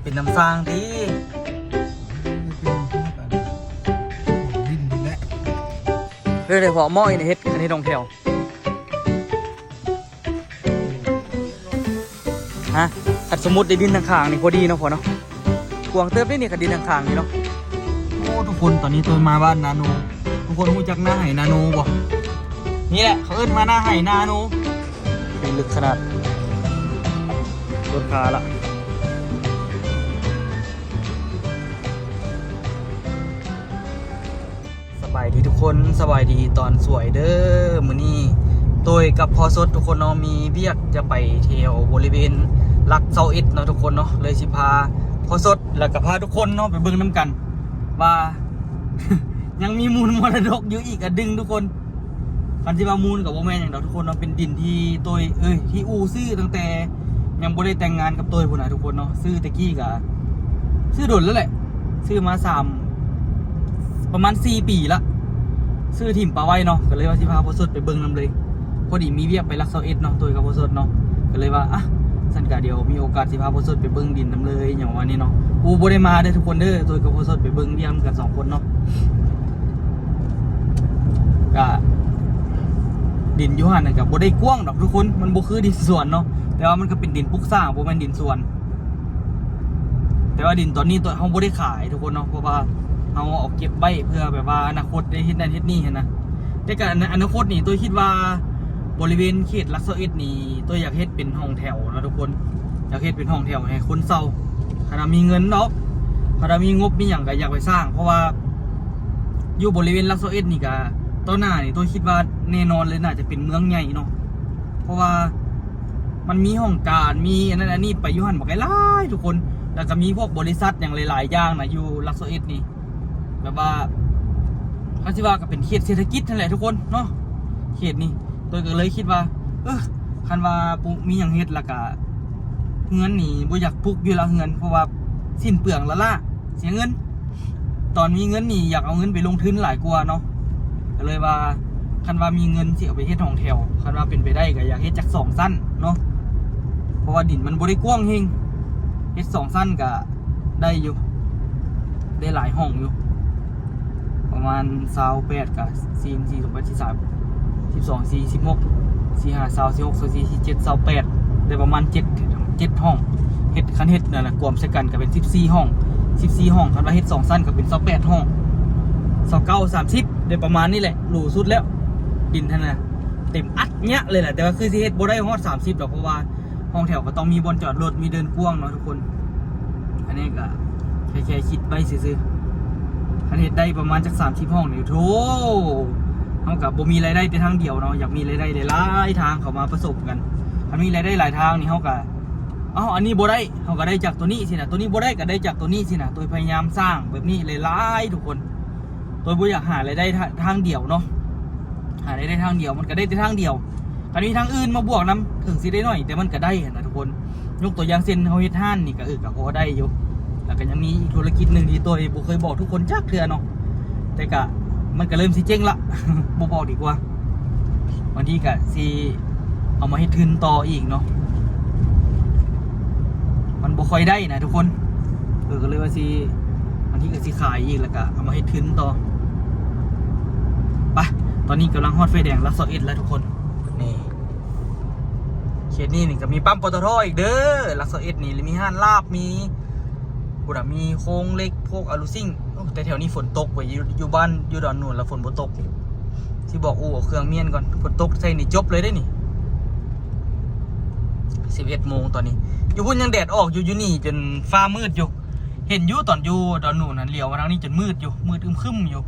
ເປັນນຳສ້າງຕິ ດິນນີ້ແຫຼະ ເຮັດ ເຮັດຫ້ອງແຖວ ຮະ ຄັນສົມມຸດໄດ້ດິນທາງຂ້າງນີ້ພໍດີເນາະພໍ່ເນາະ ກວ້າງເຕີບເດ້ນີ້ ຄັນດິນທາງຂ້າງນີ້ເນາະ. ໂອ້ ທຸກຄົນ ຕອນນີ້ໂຕມາບ້ານນາໂນ ທຸກຄົນຮູ້ຈັກນາໄຮ່ນາໂນບໍ່? ນີ້ແຫຼະ ເຂົາເອີ້ນວ່ານາໄຮ່ນາໂນ. ເປັນເລິກຂະໜາດ ລົດຄາລະ ສະບາຍດີທຸກຄົນ ສະບາຍດີຕອນສວຍເດີ. ມື້ນີ້ໂຕຍກັບພໍ່ສົດທຸກຄົນເນາະ ມີວຽກຈະໄປແຖວບໍລິເວນຫຼັກຊາວເອັດເນາະທຸກຄົນເນາະ ເລີຍຊິພາພໍ່ສົດ ແລ້ວກໍພາທຸກຄົນເນາະໄປເບິ່ງນຳກັນວ່າ ຍັງມີມູນມໍລະດົກຢູ່ອີກອັນໜຶ່ງທຸກຄົນ. ຄັນຊິວ່າມູນກໍບໍ່ແມ່ນຫຍັງດອກທຸກຄົນເນາະ ເປັນດິນທີ່ໂຕຍ ເອີຍ ທີ່ອູ່ຊື້ຕັ້ງແຕ່ຍັງບໍ່ໄດ້ແຕ່ງງານກັບໂຕຍພຸ້ນນະທຸກຄົນເນາະ. ຊື້ແຕ່ກີ້ກໍຊື້ດົນແລ້ວແຫຼະ ຊື້ມາສາມ ປະມານສີ່ປີລະ ຊື້ຖິ້ມປະໄວ້ເນາະ ກໍເລີຍວ່າຊິພາພໍ່ສົດໄປເບິ່ງນຳເລີຍ. ພໍດີມີວຽກໄປຫຼັກຊາວເອັດເນາະ ໂຕຍກັບພໍ່ສົດເນາະ ກໍເລີຍວ່າ ອະ ຊັ້ນກະດຽວມີໂອກາດຊິພາພໍ່ສົດໄປເບິ່ງດິນນຳເລີຍ ຫຍັງປະມານນີ້ເນາະ. ໂອ້ ບໍ່ໄດ້ມາເດີ້ທຸກຄົນເດີ້ ໂຕຍກັບພໍ່ສົດໄປເບິ່ງວຽກນຳກັນສອງຄົນເນາະ. ກະດິນຢູ່ຫັ້ນນະກະບໍ່ໄດ້ກວ້າງດອກທຸກຄົນ ມັນບໍ່ຄືດິນສວນເນາະ ແຕ່ວ່າມັນກະເປັນດິນປຸກສ້າງ ບໍ່ແມ່ນດິນສວນ. ແຕ່ວ່າດິນຕອນນີ້ໂຕຍເຮົາບໍ່ໄດ້ຂາຍທຸກຄົນເນາະ ເພາະວ່າເຮົາເອົາເກັບໄວ້ເພື່ອແບບວ່າອະນາຄົດໄດ້ເຮັດນັ້ນເຮັດນີ້ຫັ້ນນະ. ແຕ່ກະອະນາ ອະນາຄົດນີ້ໂຕຍຄິດວ່າບໍລິເວນເຂດຫຼັກຊາວເອັດນີ້ ໂຕຍຢາກເຮັດເປັນຫ້ອງແຖວເນາະທຸກຄົນ ຢາກເຮັດເປັນຫ້ອງແຖວໃຫ້ຄົນເຊົ່າ. ຄັນວ່າມີເງິນເນາະ ຄັນວ່າມີງົບມີຫຍັງກະຢາກໄປສ້າງ ເພາະວ່າຢູ່ບໍລິເວນຫຼັກຊາວເອັດນີ້ກະ ຕໍ່ໜ້ານີ້ໂຕຍຄິດວ່າແນ່ນອນເລີຍ ໜ້າຈະເປັນເມືອງໃຫຍ່ເນາະ ເພາະວ່າ ມັນມີຫ້ອງການ ມີອັນນັ້ນອັນນີ້ ໄປຢູ່ຫັ້ນບັກຫຼາຍໆທຸກຄົນ ແລ້ວກໍມີພວກບໍລິສັດຫຍັງຫຼາຍໆຢ່າງນະ ຢູ່ຫຼັກຊາວເອັດນີ້ ແບບວ່າ ຄັນຊິວ່າກໍເປັນເຂດເສດຖະກິດຫັ້ນແຫຼະທຸກຄົນເນາະ ເຂດນີ້. ໂຕຍກໍເລີຍຄິດວ່າ ເອີ ຄັນວ່າປຸ ມີຫຍັງເຮັດ ແລ້ວກໍເຮືອນນີ້ບໍ່ຢາກປຸກຢູ່ລະເຮືອນ ເພາະວ່າສິ້ນເປືອງລ້າໆ ເສຍເງິນ. ຕອນມີເງິນນີ້ຢາກເອົາເງິນໄປລົງທຶນຫຼາຍກວ່າເນາະ ກໍເລີຍວ່າ ຄັນວ່າມີເງິນຊິເອົາໄປເຮັດຫ້ອງແຖວ ຄັນວ່າເປັນໄປໄດ້ກໍຢາກເຮັດຈັກສອງຊັ້ນເນາະ ເພາະວ່າດິນມັນບໍ່ໄດ້ກວ້າງເຮັງ ເຮັດສອງຊັ້ນກໍໄດ້ຢູ່ ໄດ້ຫຼາຍຫ້ອງຢູ່ ປະມານຊາວແປດ ກໍສີ່ ສີ່ ສອງ ແປດ ສີ່ ສາມ ສິບສອງ ສີ່ ສິບຫົກ ສີ່ ຫ້າ ຊາວ ສິບຫົກ ຊາວສີ່ ສິບເຈັດ ຊາວແປດ ໄດ້ປະມານເຈັດ ເຈັດຫ້ອງ. ເຮັດ ຄັນເຮັດນັ້ນນະ ກວມໃສ່ກັນກໍເປັນສິບສີ່ຫ້ອງ ສິບສີ່ຫ້ອງ. ຄັນວ່າເຮັດສອງຊັ້ນກໍເປັນຊາວແປດຫ້ອງ ຊາວເກົ້າ ສາມສິບ ໄດ້ປະມານນີ້ແຫຼະ ຫຼູສຸດແລ້ວ. ດິນຫັ້ນນະເຕັມອັດຍະເລີຍແຫຼະ ແຕ່ວ່າຄືຊິເຮັດບໍ່ໄດ້ຮອດສາມສິບດອກ ເພາະວ່າຫ້ອງແຖວກໍຕ້ອງມີບ່ອນຈອດລົດ ມີເດີ່ນກວ້າງເນາະທຸກຄົນ. ອັນນີ້ກໍແຄ່ ແຄ່ຄິດໄວ້ຊື່ໆ ຄັນເຮັດໄດ້ປະມານຈັກສາມສິບຫ້ອງນີ້ ໂທ້ ເຮົາກໍບໍ່ມີລາຍໄດ້ແຕ່ທາງດຽວເນາະ ຢາກມີລາຍໄດ້ຫຼາຍໆທາງເຂົ້າມາປະສົມກັນ. ຄັນມີລາຍໄດ້ຫຼາຍທາງນີ້ ເຮົາກໍ ເອົ້າ ອັນນີ້ບໍ່ໄດ້ ເຮົາກໍໄດ້ຈາກໂຕນີ້ຊີ້ນະ ໂຕນີ້ບໍ່ໄດ້ກໍໄດ້ຈາກໂຕນີ້ຊີ້ນະ. ໂຕຍພະຍາຍາມສ້າງແບບນີ້ຫຼາຍໆທຸກຄົນ ໂຕຍບໍ່ຢາກຫາລາຍໄດ້ທາ- ທາງດຽວເນາະ ຫາລາຍໄດ້ທາງດຽວ ມັນກໍໄດ້ແຕ່ທາງດຽວ. ຄັນມີທາງອື່ນມາບວກນຳ ເຖິງຊິໄດ້ໜ້ອຍ ແຕ່ມັນກໍໄດ້ຫັ້ນນະທຸກຄົນ. ຍົກຕົວຢ່າງເຊັ່ນ ເຮົາເຮັດຮ້ານນີ້ກໍ ເອີ ກໍພໍໄດ້ຢູ່ ແລ້ວກໍຍັງມີອີກທຸລະກິດໜຶ່ງທີ່ໂຕຍບໍ່ເຄີຍບອກທຸກຄົນຈັກເທື່ອເນາະ ແຕ່ກະ ມັນກະເລີ່ມຊິເຈັງລະ ບໍ່ບອກດີກວ່າ. ບາງທີກະຊິເອົາມາເຮັດທຶນຕໍ່ອີກເນາະ ມັນບໍ່ຄ່ອຍໄດ້ນະທຸກຄົນ. ເອີ ກະເລີຍວ່າຊິ ບາງທີກະຊິຂາຍອີກ ແລ້ວກະເອົາມາເຮັດທຶນຕໍ່. ໄປ ຕອນນີ້ກຳລັງຮອດໄຟແດງຫຼັກຊາວເອັດແລ້ວທຸກຄົນ. ນີ້ ເຂດນີ້ນີ້ກະມີປ້ຳ ປຕທ ອີກເດີ ຫຼັກຊາວເອັດນີ້ ແລະມີຮ້ານລາບ ມີ ພຸ້ນນະ ມີໂຄງເຫຼັກ ພວກອາລູຊິງ. ໂອ້ ແຕ່ແຖວນີ້ຝົນຕົກເວີຍ ຢູ່ ຢູ່ບ້ານ ຢູ່ດອນໂນນລະຝົນບໍ່ຕົກ. ຊິບອກອູ່ເອົາເຄື່ອງມ້ຽນກ່ອນ ຝົນຕົກໃສ່ນີ້ຈົບເລີຍເດ້ນີ້. ສິບເອັດໂມງຕອນນີ້ ຢູ່ພຸ້ນຍັງແດດອອກຢູ່ ຢູ່ນີ້ຈົນຟ້າມືດຢູ່. ເຫັນຢູ່ຕອນຢູ່ດອນໂນນຫັ້ນ ຫຼຽວມາທາງນີ້ຈົນມືດຢູ່ ມືດອຶ້ມຄຶ້ມຢູ່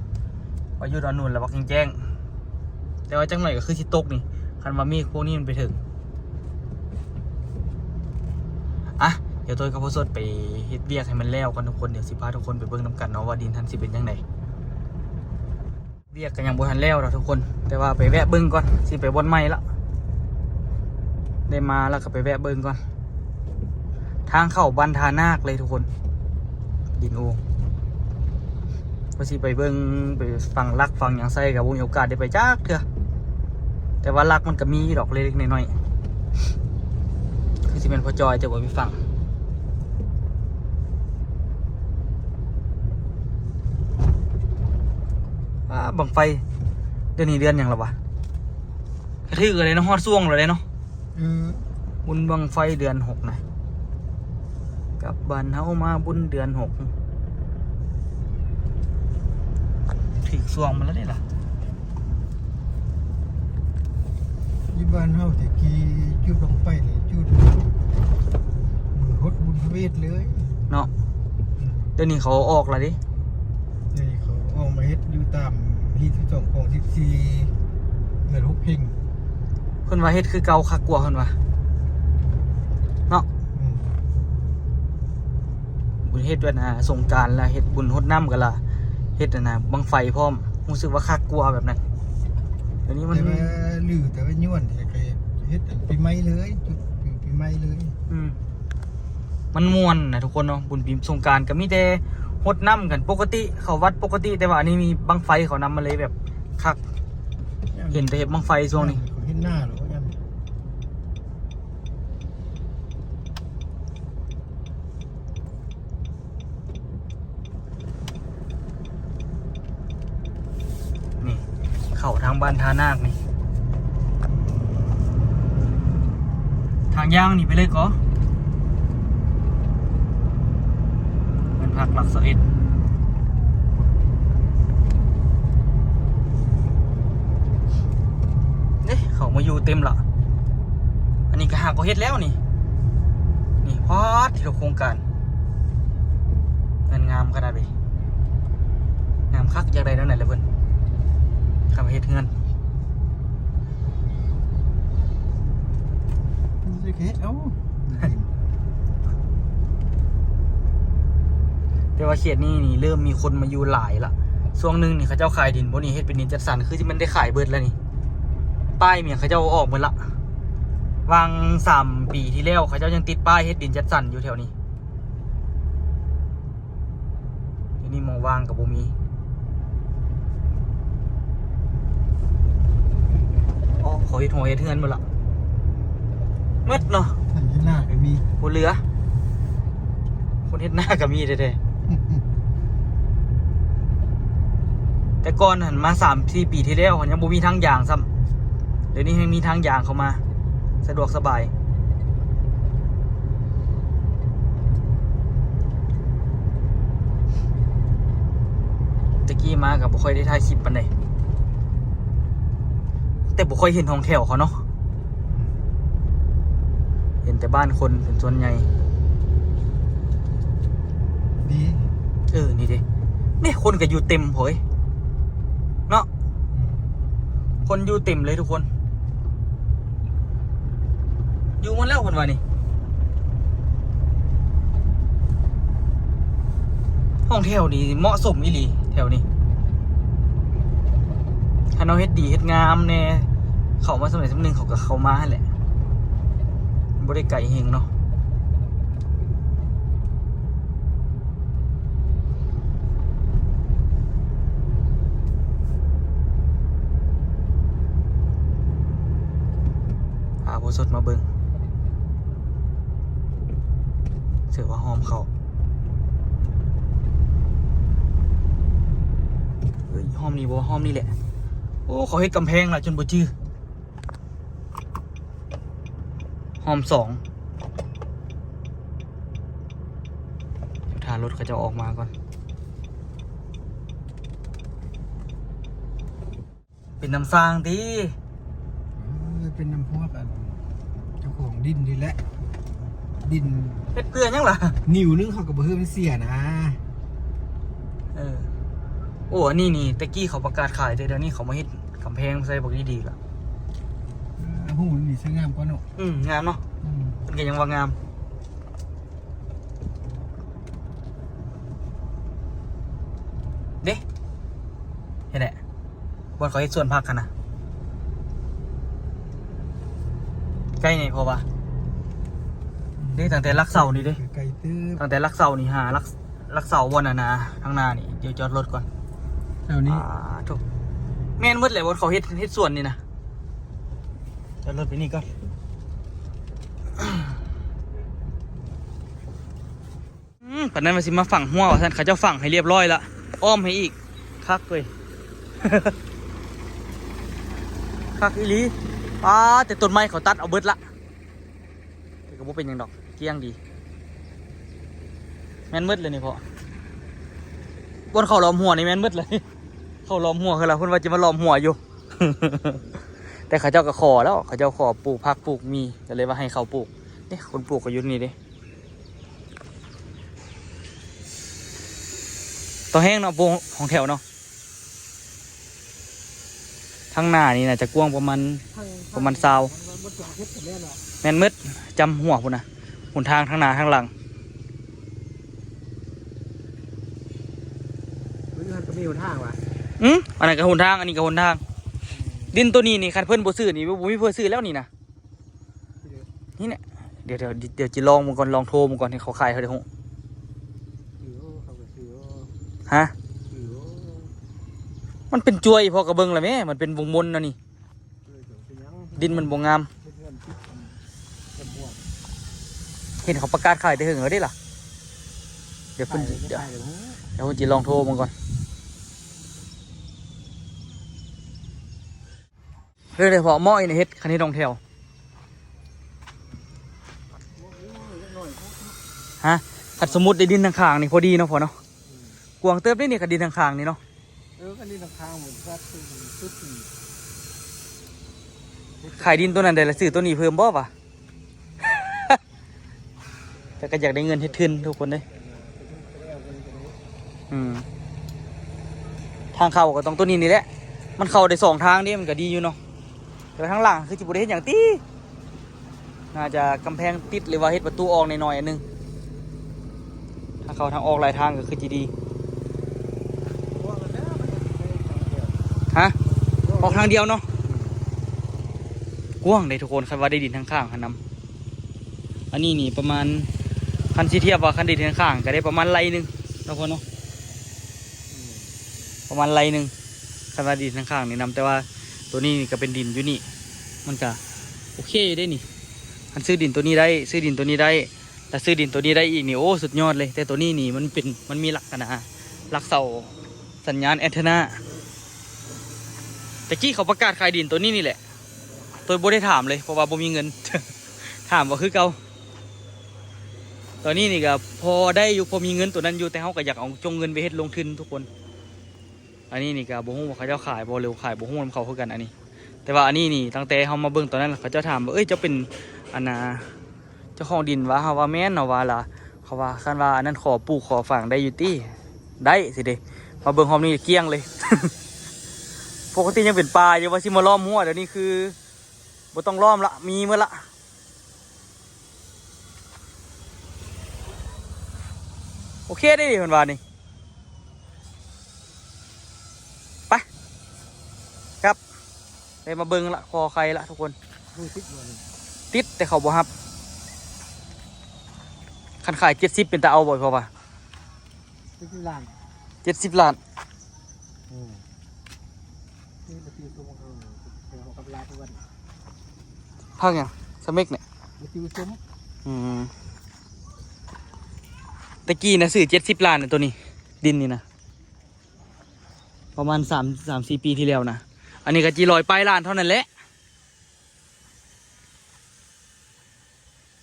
ວ່າຢູ່ດອນໂນນລະບັກແຈ້ງ. ແຕ່ວ່າຈັກໜ້ອຍກໍຄືຊິຕົກນີ້ ຄັນວ່າເມກພວກນີ້ມັນໄປເຖິງ. ອະ ດຽວໂຕຍກັບພໍ່ສົດໄປເຮັດວຽກໃຫ້ມັນແລ້ວກ່ອນທຸກຄົນ ດຽວຊິພາທຸກຄົນໄປເບິ່ງນຳກັນເນາະ ວ່າດິນຫັ້ນຊິເປັນຈັ່ງໃດ. ວຽກກໍຍັງບໍ່ທັນແລ້ວດອກທຸກຄົນ ແຕ່ວ່າໄປແວະເບິ່ງກ່ອນ ຊິໄປບ່ອນໃໝ່ລະ ໄດ້ມາລະກໍໄປແວະເບິ່ງກ່ອນ. ທາງເຂົ້າບ້ານທ່ານາກເລີຍທຸກຄົນ ດິນໂອ ວ່າຊິໄປເບິ່ງ ໄປຝັງຫຼັກຝັງຫຍັງໃສ່ ກໍບໍ່ມີໂອກາດໄດ້ໄປຈັກເທື່ອ. ແຕ່ວ່າຫຼັກມັນກໍມີຢູ່ດອກເລັກໆນ້ອຍໆ ຄືຊິແມ່ນພໍ່ຈອຍ ແຕ່ບໍ່ມີຝັງ. ບັ້ງໄຟ ດຽວນີ້ເດືອນຫຍັງແລ້ວວະ? ຖືກແລ້ວເນາະ ຮອດຊ່ວງແລ້ວເດ້ເນາະ. ເອີ ບຸນບັ້ງໄຟເດືອນຫົກນະ ກັບບ້ານເຮົາມາບຸນເດືອນຫົກ ຖືກຊ່ວງມັນແລ້ວເດ້ລະ. ຢູ່ບ້ານເຮົາແຕ່ກີ້ຈຸດບັ້ງໄຟນີ້ຈຸດມື້ຫົດບຸນພະເວດເລີຍເນາະ. ອືມ ດຽວນີ້ເຂົາເອົາອອກແລ້ວເດ້. ດຽວນີ້ເຂົາເອົາມາເຮັດຢູ່ຕາມຮີດສິບສອງ ຄອງສິບສີ່ ເຮືອນຫົກເພັງ. ເພິ່ນວ່າເຮັດຄືເກົ່າຄັກກວ່າເພິ່ນວ່າເນາະ. ອືມ ບຸນເຮັດແບບ ອ່າ ສົງການລະເຮັດບຸນຫົດນ້ຳ ກໍລະເຮັດອັນນ່າບັ້ງໄຟພ້ອມ ຮູ້ສຶກວ່າຄັກກວ່າແບບນັ້ນ. ດຽວນີ້ມັນ ແຕ່ວ່າລື ແຕ່ວ່າຍ້ອນແທ້ກໍເຮັດອັນປີໃໝ່ເລີຍ ຈຸດປີໃໝ່ເລີຍ. ອືມ ມັນມ່ວນນະທຸກຄົນເນາະ. ບຸນປີສົງການກໍມີແຕ່ຫົດນ້ຳກັນປົກກະຕິ ເຂົ້າວັດປົກກະຕິ ແຕ່ວ່າອັນນີ້ມີບັ້ງໄຟເຂົານຳ ມັນເລີຍແບບຄັກ. ເຫັນແຕ່ເຫັນບັ້ງໄຟຊ່ວງນີ້ ເຫັນໜ້າແລ້ວ ນີ້ ເຂົ້າທາງບ້ານທ່ານາກນີ້ ທາງຍ່າງນີ້ໄປເລີຍກໍ ເຮືອນພັກຫຼັກຊາວເອັດ ເດ້ ເຂົາມາຢູ່ເຕັມລະ. ອັນນີ້ກໍຫາກໍເຮັດແລ້ວນີ້ ນີ້ ປາດ ທີ່ໂຄງການ ເຮືອນງາມຂະໜາດເດ ງາມຄັກ. ຢາກໄດ້ແນວນັ້ນແຫຼະເພິ່ນ ຄັນວ່າເຮັດເຮືອນ ເຮັດເອົາ. ແຕ່ວ່າເຂດນີ້ນີ້ເລີ່ມມີຄົນມາຢູ່ຫຼາຍລະ. ຊ່ວງໜຶ່ງນີ້ເຂົາເຈົ້າຂາຍດິນບ່ອນນີ້ເຮັດເປັນດິນຈັດສັນ ຄືຊິແມ່ນໄດ້ຂາຍເບິດແລ້ວນີ້. ປ້າຍເມຍເຂົາເຈົ້າເອົາອອກໝົດລະ. ຫວ່າງສາມປີທີ່ແລ້ວ ເຂົາເຈົ້າຍັງຕິດປ້າຍເຮັດດິນຈັດສັນຢູ່ແຖວນີ້. ດຽວນີ້ໝ່ອງວ່າງກໍບໍ່ມີ. ໂອ້ ເຂົາເຮັດຫົວເຮັດເຮືອນໝົດລະ ໝົດເນາະ. ຄົນເຮັດນາກໍມີ ບໍ່ເຫຼືອ ຄົນເຮັດນາກໍມີແທ້ໆ. ແຕ່ກ່ອນຫັ້ນ ມາສາມສີ່ປີທີ່ແລ້ວ ຍັງບໍ່ມີທາງຢາງຊ້ຳ. ດຽວນີ້ແຮ່ງມີທາງຢາງເຂົ້າມາ ສະດວກສະບາຍ. ແຕ່ກີ້ມາກໍບໍ່ຄ່ອຍໄດ້ຖ່າຍຄລິບປານໃດ ແຕ່ບໍ່ຄ່ອຍເຫັນຫ້ອງແຖວເຂົາເນາະ. ເຫັນແຕ່ບ້ານຄົນເປັນສ່ວນໃຫຍ່. ນີ້ ເອີ ນີ້ເດ້ ນີ້ ຄົນກໍຢູ່ເຕັມໂພ້ຍເນາະ. ອືມ ຄົນຢູ່ເຕັມເລີຍທຸກຄົນ ຢູ່ໝົດແລ້ວເພິ່ນວ່ານີ້. ຫ້ອງແຖວນີ້ເໝາະສົມອີ່ຫຼີແຖວນີ້. ຄັນເຮົາເຮັດດີເຮັດງາມແດ່ ເຂົ້າມາສ່ຳໃດສ່ຳໜຶ່ງເຂົາກໍເຂົ້າມາຫັ້ນແຫຼະ ບໍ່ໄດ້ໄກເຮັງເນາະ. ພາຜູ້ສົດມາເບິ່ງ ເສືອວ່າຫອມເຂົ້າ. ເອີຍ ຫອມນີ້ບໍ່ ຫອມນີ້ແຫຼະ. ໂອ້ ເຂົາເຮັດກຳແພງລະຈົນບໍ່ຈື່. ຫອມສອງ ຖ້າລົດເຂົາເຈົ້າອອກມາກ່ອນ. ເປັນນຳສ້າງຕິ? ເອີ ເປັນນຳພວກອັນເຈົ້າຂອງດິນນີ້ແຫຼະ. ດິນ ເຮັດເພື່ອຫຍັງລະ? ນິ້ວໜຶ່ງເຂົາກໍບໍ່ເຮີ້ມັນເສຍນະ. ເອີ ໂອ້ ອັນນີ້ນີ້ ແຕ່ກີ້ເຂົາປະກາດຂາຍ ແຕ່ດຽວນີ້ເຂົາມາເຮັດກຳແພງໃສ່ບັກດີໆລະ. ເອີ ໂອ້ ນີ້ສວຍງາມກວ່າເນາະ. ອືມ ງາມເນາະ. ອືມ ເພິ່ນກໍຍັງວ່າງາມເດ້. ເຫັນແຫຼະ ບ່ອນເຂົາເຮັດສວນຜັກຫັ້ນນະ ໃກ້ນີ້ ເພາະວ່າເດ້ ຕັ້ງແຕ່ຫຼັກເສົານີ້ເດ້ ໃກ້ຕື່ມ ຕັ້ງແຕ່ຫຼັກເສົານີ້ຫາຫຼັກ ຫຼັກເສົາບ່ອນນັ້ນນະ ທາງໜ້ານີ້ ດຽວຈອດລົດກ່ອນ ແຖວນີ້. ອ່າ ໂທ້ ແມ່ນໝົດແຫຼະ ບ່ອນເຂົາເຮັດ ເຮັດສວນນີ້ນະ. ຈອດລົດໄປນີ້ກ່ອນ. ອືມ ປານນັ້ນວ່າຊິມາຝັງຮົ້ວວ່າຊັ້ນ ເຂົາເຈົ້າຝັງໃຫ້ລຽບຮ້ອຍລະ ອ້ອມໃຫ້ອີກ ຄັກເວີຍ. ຄັກອີ່ຫຼີ. ປາດ ແຕ່ຕົ້ນໄມ້ເຂົາຕັດເອົາເບິດລະ ແຕ່ກໍບໍ່ເປັນຫຍັງດອກ ກ້ຽງດີ. ແມ່ນໝົດເລີຍນີ້ພໍ່ ບ່ອນເຂົາລ້ອມຮົ້ວນີ້ແມ່ນໝົດເລີຍ. ເຂົາລ້ອມຮົ້ວຄືລະ ເພິ່ນວ່າຈະມາລ້ອມຮົ້ວຢູ່ ແຕ່ເຂົາເຈົ້າກໍຂໍແລ້ວ ເຂົາເຈົ້າຂໍປູກຜັກປູກໝີ່ ກໍເລີຍວ່າໃຫ້ເຂົາປູກ. ເດ້ ຄົນປູກກໍຢູ່ນີ້ເດ້. ຕໍ່ແຮງເນາະ ປູກຫ້ອງແຖວເນາະ. ທາງໜ້ານີ້ໜ້າຈະກວ້າງປະມານ ປະມານຊາວ ແມ່ນໝົດ ຈຳຮົ້ວພຸ້ນນະ ຫົນທາງທາງໜ້າທາງຫຼັງ. ຢູ່ຫັ້ນກໍມີຫົນທາງຫວາ? ອື ອັນນັ້ນກໍຫົນທາງ ອັນນີ້ກໍຫົນທາງ. ດິນໂຕນີ້ນີ້ ຄັນເພິ່ນບໍ່ຊື້ນີ້ ບໍ່ມີຜູ້ຊື້ແລ້ວນີ້ນະ. ນີ້ແຫຼະ ດຽວ ດຽວ ດຽວ ດຽວຊິລອງເບິ່ງກ່ອນ ລອງໂທເບິ່ງກ່ອນ ໃຫ້ເຂົາຂາຍເຮົາໄດ້ຮູ້. ຮະ? ມັນເປັນຈວຍ ພໍ່ກໍເບິ່ງລະແມ້ ມັນເປັນວົງມົນແນວນີ້ ດິນມັນບໍ່ງາມ. ເຫັນເຂົາປະກາດຂາຍແຕ່ເຫິງແລ້ວເດ້ລະ. ດຽວເພິ່ນ ດຽວ ດຽວເພິ່ນຊິລອງໂທເບິ່ງກ່ອນ. ເອີ ເດ ເພາະໝໍ້ນີ້ເຮັດ ຄັນເຮັດຫ້ອງແຖວ ຮະ? ຄັນສົມມຸດໄດ້ດິນທາງຂ້າງນີ້ພໍດີເນາະພໍ່ເນາະ. ກວ້າງເຕີບເດ້ນີ້ ຄັນດິນທາງຂ້າງນີ້ເນາະ. ເອີ ຄັນດິນທາງຂ້າງມັນກໍຄືສຸດນີ້. ຂາຍດິນໂຕນັ້ນໄດ້ລະ ຊື້ໂຕນີ້ເພີ່ມບໍ່ວະ? ແຕ່ກໍຢາກໄດ້ເງິນເຮັດທຶນທຸກຄົນເດ້. ອືມ ທາງເຂົ້າກໍຕ້ອງໂຕນີ້ນີ້ແຫຼະ ມັນເຂົ້າໄດ້ສອງທາງເດ້ ມັນກໍດີຢູ່ເນາະ. ແຕ່ວ່າທາງຫຼັງຄືຊິບໍ່ໄດ້ເຮັດຫຍັງຕິ ໜ້າຈະກຳແພງຕິດ ຫຼືວ່າເຮັດປະຕູອອກໜ້ອຍໆ ອັນໜຶ່ງ. ທາງເຂົ້າທາງອອກຫຼາຍທາງກໍຄືຊິດີ. ຮະ? ອອກທາງດຽວເນາະ. ກວ້າງເດ້ທຸກຄົນ ຄັນວ່າໄດ້ດິນທາງຂ້າງຫັ້ນນຳ. ອັນນີ້ນີ້ປະມານ ຄັນຊິທຽບວ່າຄັນໄດ້ດິນທາງຂ້າງກໍໄດ້ປະມານໄລ່ໜຶ່ງເນາະພໍ່ເນາະ. ປະມານໄລ່ໜຶ່ງ ຄັນວ່າດິນທາງຂ້າງນີ້ນຳ. ແຕ່ວ່າໂຕນີ້ນີ້ກໍເປັນດິນຢູ່ນີ້ ມັນກໍໂອເຄຢູ່ເດ້ນີ້. ຄັນຊື້ດິນໂຕນີ້ໄດ້ ຊື້ດິນໂຕນີ້ໄດ້ ແລ້ວຊື້ດິນໂຕນີ້ໄດ້ອີກນີ້ ໂອ້ ສຸດຍອດເລີຍ. ແຕ່ໂຕນີ້ນີ້ມັນເປັນ ມັນມີຫຼັກອັນນະ ຫຼັກເສົາສັນຍານແອນເທີນາ. ແຕ່ກີ້ເຂົາປະກາດຂາຍດິນໂຕນີ້ນີ້ແຫຼະ ໂດຍບໍ່ໄດ້ຖາມເລີຍ ເພາະວ່າບໍ່ມີເງິນ ຖາມກໍຄືເກົ່າ. ຕອນນີ້ນີ້ກໍພໍໄດ້ຢູ່ ພໍມີເງິນໂຕນັ້ນຢູ່ ແຕ່ເຮົາກໍຢາກເອົາຈົ່ງເງິນໄປເຮັດລົງທຶນທຸກຄົນ. ອັນນີ້ນີ້ກໍບໍ່ຮູ້ວ່າເຂົາເຈົ້າຂາຍບໍ່ ຫຼືຂາຍບໍ່ຮູ້ນຳເຂົາຄືກັນອັນນີ້. ແຕ່ວ່າອັນນີ້ນີ້ ຕັ້ງແຕ່ເຮົາມາເບິ່ງຕອນນັ້ນ ເຂົາເຈົ້າຖາມວ່າ ເອີຍ ເຈົ້າເປັນ ອັນນ່າ ເຈົ້າຂອງດິນຫວາ? ເຮົາວ່າແມ່ນ ເຮົາວ່າລະ ເຂົາວ່າ ຄັນວ່າອັນນັ້ນ ຂໍປູກຂໍຝັງໄດ້ຢູ່ຕິ? ໄດ້ຊິເດ. ມາເບິ່ງຮອບນີ້ກ້ຽງເລີຍ. ປົກກະຕິຍັງເປັນປ່າຢູ່ ວ່າຊິມາລ້ອມຮົ້ວ ດຽວນີ້ຄືບໍ່ຕ້ອງລ້ອມລະ ມີໝົດລະ. ໂອເຄເດ້ ເພິ່ນວ່ານີ້. ໄປ ກັບ ໄດ້ມາເບິ່ງລະ ພໍໄຄລະທຸກຄົນ. ຕິດ ແຕ່ເຂົາບໍ່ຮັບ. ຄັນຂາຍເຈັດສິບ ເປັນຕາເອົາບໍ່ ພໍ່ວ່າ? ເຈັດສິບລ້ານ ເຈັດສິບລ້ານ. ຜັກຫຍັງ? ສະເມັກນີ້. ອືມ ແຕ່ກີ້ນະຊື້ເຈັດສິບລ້ານນະ ໂຕນີ້ ດິນນີ້ນະ ປະມານສາມ ສາມສີ່ປີທີ່ແລ້ວນະ. ອັນນີ້ກໍຈີ່ຮ້ອຍປາຍລ້ານເທົ່ານັ້ນແຫຼະ.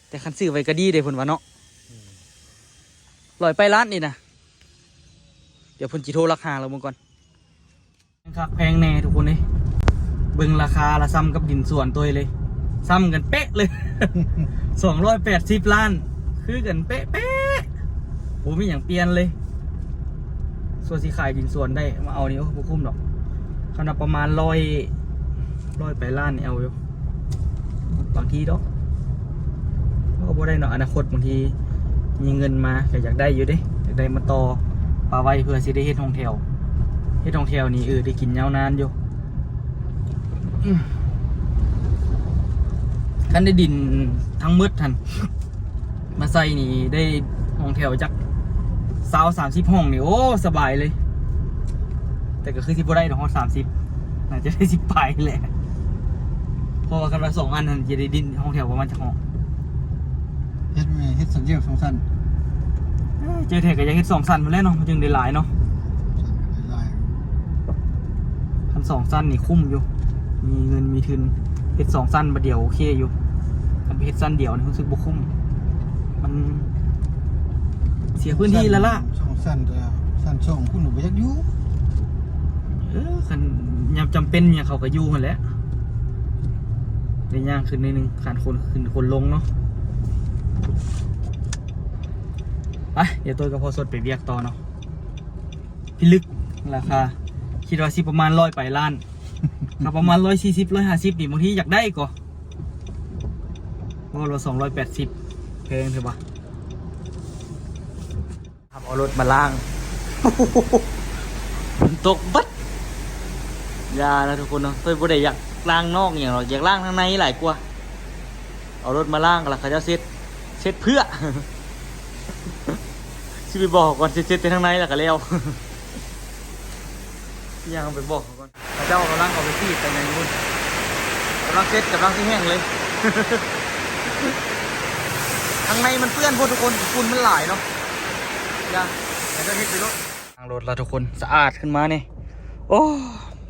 ແຕ່ຄັນຊື້ໄວ້ກໍດີເດ້ ເພິ່ນວ່າເນາະ. ອືມ ຮ້ອຍປາຍລ້ານນີ້ນະ. ດຽວເພິ່ນຊິໂທລັກຫາລາວເບິ່ງກ່ອນ. ແພງຄັກແພງແນ່ທຸກຄົນເອີຍ. ເບິ່ງລາຄາລະສ່ຳກັບດິນສວນໂຕຍເລີຍ. ສ່ຳກັນເປະເລີຍ. ສອງຮ້ອຍແປດສິບລ້ານ ຄືກັນເປະໆ. ບໍ່ມີຫຍັງປ່ຽນເລີຍ. ສ່ວນຊິຂາຍດິນສວນໄດ້ມາເອົານີ້ ໂອ້ ບໍ່ຄຸ້ມດອກ. ຄັນວ່າປະມານຮ້ອຍ ຮ້ອຍປາຍລ້ານນີ້ເອົາຢູ່ ບາງທີດອກ. ເອົາບໍ່ໄດ້ເນາະ ອະນາຄົດບາງທີມີເງິນມາກໍຢາກໄດ້ຢູ່ເດ້. ຢາກໄດ້ມາຕໍ່ປາໄວ້ ເພື່ອຊິໄດ້ເຮັດຫ້ອງແຖວ. ເຮັດຫ້ອງແຖວນີ້ ເອີ ໄດ້ກິນຍາວນານຢູ່. ອືມ ຄັນໄດ້ດິນທັງໝົດຫັ້ນ ມາໃສ່ນີ້ໄດ້ຫ້ອງແຖວຈັກຊາວສາມສິບຫ້ອງນີ້ ໂອ້ ສະບາຍເລີຍ. ແຕ່ກໍຄືຊິບໍ່ໄດ້ດອກຮອດສາມສິບ ໜ້າຈະໄດ້ສິບປາຍແຫຼະ. ເພາະວ່າຄັນວ່າສອງອັນຫັ້ນຈະໄດ້ດິນຫ້ອງແຖວປະມານຈັກຫ້ອງ? ເຮັດແມ່ ເຮັດຊັ້ນດຽວ ສອງຊັ້ນ. ເອີ ເຈົ້າແທ້ກໍຢາກເຮັດສອງຊັ້ນພຸ້ນແຫຼະເນາະ ມັນຈຶ່ງໄດ້ຫຼາຍເນາະ. ຊັ້ນກໍໄດ້ຫຼາຍ. ສອງຊັ້ນນີ້ຄຸ້ມຢູ່ ມີເງິນມີທຶນ ເຮັດສອງຊັ້ນບາດດຽວໂອເຄຢູ່. ຄັນໄປເຮັດຊັ້ນດຽວນີ້ຮູ້ສຶກບໍ່ຄຸ້ມ ມັນເສຍພື້ນທີ່ລະລະ. ສອງຊັ້ນ ຊັ້ນສອງພຸ້ນບໍ່ຢາກຢູ່. ເອີ ຄັນຍາມຈຳເປັນຫຍັງເຂົາກໍຢູ່ຫັ້ນແຫຼະ ໄດ້ຍ່າງຂຶ້ນໜ້ອຍໜຶ່ງ ຄັນຄົນຂຶ້ນຄົນລົງເນາະ. ໄປ ດຽວໂຕ້ຍກັບພໍ່ສົດໄປວຽກຕໍ່ເນາະ. ພິລຶກລາຄາ ຄິດວ່າຊິປະມານຮ້ອຍປາຍລ້ານ ຖ້າປະມານຮ້ອຍສີ່ສິບ ຮ້ອຍຫ້າສິບນີ້ ບາງທີຢາກໄດ້ກໍ ເວົ້າລະສອງຮ້ອຍແປດສິບ ແພງແທ້ວະ. ເອົາລົດມາລ້າງ ຝົນຕົກເບິດ. ຢ່ານະທຸກຄົນເນາະ ໂຕ້ຍບໍ່ໄດ້ຢາກລ້າງນອກອີ່ຫຍັງດອກ ຢາກລ້າງທາງໃນຫຼາຍກວ່າ. ເອົາລົດມາລ້າງ ແລ້ວເຂົາເຈົ້າເຊັດ ເຊັດເພື່ອ ຊິໄປບອກເຂົາກ່ອນ ເຊັດ ເຊັດແຕ່ທາງໃນແລ້ວກໍແລ້ວ. ຍ່າງໄປບອກເຂົາກ່ອນ ເຂົາເຈົ້າກຳລັງເອົາໄປສີດໄປຫຍັງຢູ່ພຸ້ນ ກຳລັງເຊັດ ກຳລັງຊິແຫ້ງເລີຍ. ທາງໃນມັນເປື້ອນໂພດທຸກຄົນ ຝຸ່ນມັນຫຼາຍເນາະ. ຢ່າ ໃຫ້ເຂົາເຮັດໄປໂລດ. ລ້າງລົດລະທຸກຄົນ ສະອາດຂຶ້ນມານີ້. ໂອ້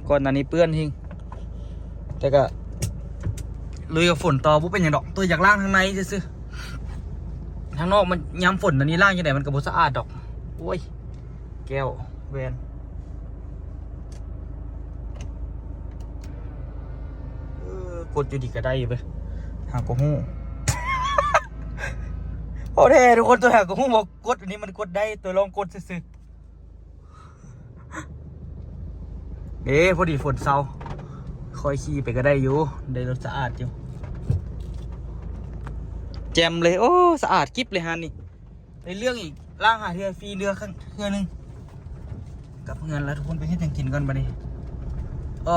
ກ່ອນໜ້ານີ້ເປື້ອນແຮງ ແຕ່ກະລຸຍກັບຝົນຕໍ່ ບໍ່ເປັນຫຍັງດອກ. ໂຕ້ຍຢາກລ້າງທາງໃນຊື່ໆ ທາງນອກມັນຍາມຝົນອັນນີ້ລ້າງຈັ່ງໃດມັນກໍບໍ່ສະອາດດອກ. ໂອ້ຍ ແກ້ວແວ່ນ ເອີ ກົດຢູ່ດີກໍໄດ້ຢູ່ເວີຍ ຫາກໍຮູ້. ໂອ້ແທ້ທຸກຄົນ ໂຕ້ຍຫາກໍຮູ້ວ່າກົດອັນນີ້ມັນກົດໄດ້ ໂຕ້ຍລອງກົດຊື່ໆ. ເດ້ ພໍດີຝົນເຊົາ ຄ່ອຍຂີ່ໄປກໍໄດ້ຢູ່ ໄດ້ລົດສະອາດຢູ່ ແຈ່ມເລີຍ. ໂອ້ ສະອາດກິບເລີຍຮ້ານນີ້ ໄດ້ເລື່ອງອີກ ລ້າງຫ້າເທື່ອ ຟຣີເຫຼືອເທື່ອໜຶ່ງ. ກັບເຮືອນລະທຸກຄົນ ໄປເຮັດຫຍັງກິນກ່ອນບາດນີ້. ເອີ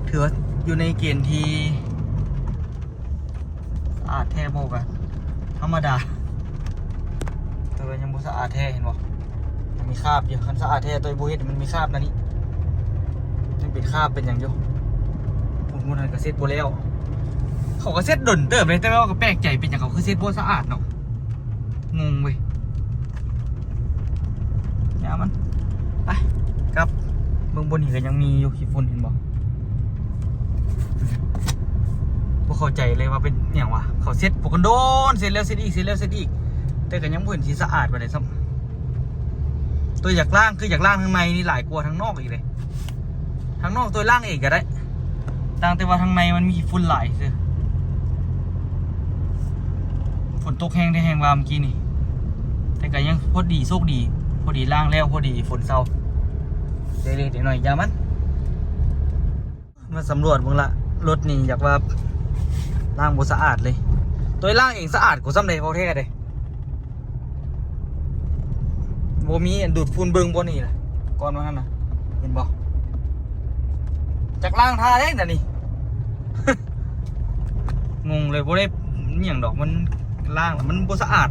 ຖືວ່າຢູ່ໃນເກນທີ່ ສະອາດແທ້ບໍ່ກະທຳມະດາ ແຕ່ວ່າຍັງບໍ່ສະອາດແທ້ ເຫັນບໍ່ ຍັງມີຄາບຢູ່. ຄັນສະອາດແທ້ໂຕ້ຍບໍ່ເຮັດ ມັນມີຄາບນັ້ນນີ້ ຍັງເປັນຄາບເປັນຫຍັງຢູ່. ໝຸດໆຫັ້ນກະເຊັດບໍ່ແລ້ວ ເຂົາກະເຊັດດົນເຕີບເລີຍ ແຕ່ວ່າກະແປກໃຈເປັນຫຍັງເຂົາຄືເຊັດບໍ່ສະອາດເນາະ. ງົງເວີຍ ຢ່າມັນ ໄປ ກັບ. ເບິ່ງບ່ອນນີ້ກໍຍັງມີຢູ່ ຂີ້ຝຸ່ນ ເຫັນບໍ່? ບໍ່ເຂົ້າໃຈເລີຍວ່າເປັນຫຍັງວະ ເຂົາເຊັດປົກກັນໂດນ ເຊັດແລ້ວເຊັດອີກ ເຊັດແລ້ວເຊັດອີກ ແຕ່ກໍຍັງບໍ່ເຫັນຊິສະອາດປານໃດຊ້ຳ. ໂຕຢາກລ້າງ ຄືຢາກລ້າງທາງໃນນີ້ຫຼາຍກວ່າທາງນອກອີກເດ້. ທາງນອກໂຕຍລ້າງເອງກໍໄດ້ ຕ່າງແຕ່ວ່າທາງໃນມັນມີຝຸ່ນຫຼາຍຊື່. ຝົນຕົກແຮງແທ້ແຮງວ່າມື້ກີ້ນີ້ ແຕ່ກໍຍັງພໍດີ ໂຊກດີ ພໍດີລ້າງແລ້ວ ພໍດີຝົນເຊົາ. ເລັກໆນ້ອຍໆຢ່າມັນ. ມາສຳຫຼວດເບິ່ງລະ ລົດນີ້ຢາກວ່າລ້າງບໍ່ສະອາດເລີຍ. ໂຕຍລ້າງເອງສະອາດກວ່າຊ້ຳໃດ ເວົ້າແທ້ເດ້. ບໍ່ມີອັນດູດຝຸ່ນ ເບິ່ງບ່ອນນີ້ລະ ກ່ອນວ່າຫັ້ນນະ ເຫັນບໍ່? ຈັກລ້າງທ່າໃດນະນີ້ ງົງເລີຍ. ບໍ່ໄດ້ຫຍັງດອກ ມັນລ້າງແລ້ວມັນບໍ່ສະອາດ.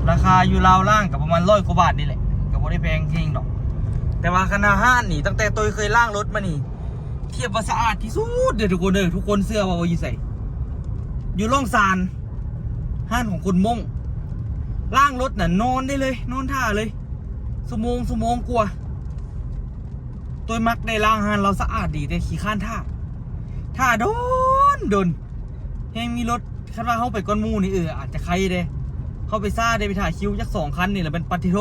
ລາຄາຢູ່ລາວລ້າງກໍປະມານຮ້ອຍກວ່າບາດນີ້ແຫຼະ ກໍບໍ່ໄດ້ແພງແຮງດອກ. ແຕ່ວ່າຄັນຫາຮ້ານນີ້ ຕັ້ງແຕ່ໂຕຍເຄີຍລ້າງລົດມານີ້ ທຽບວ່າສະອາດທີ່ສຸດເດີທຸກຄົນເດີ. ທຸກຄົນເຊື່ອວ່າຢູ່ໃສ? ຢູ່ລ່ອງຊານ ຮ້ານຂອງຄົນມົ້ງ. ລ້າງລົດນະນອນໄດ້ເລີຍ ນອນຖ້າເລີຍ ຊົ່ວໂມງ ຊົ່ວໂມງກວ່າ. ໂຕຍມັກໄດ້ລ້າງຮ້ານລາວສະອາດດີ ແຕ່ຂີ້ຄ້ານຖ້າ ຖ້າດົນດົນ. ແຮງມີລົດ ຄັນວ່າເຮົາໄປກ່ອນໝູ່ນີ້ ເອີ ອາດຈະໄຄເດ້. ເຮົາໄປຊ້າເດ້ ໄປຖ້າຄິວຈັກສອງຄັນນີ້ລະ ແມ່ນປາດທິໂທ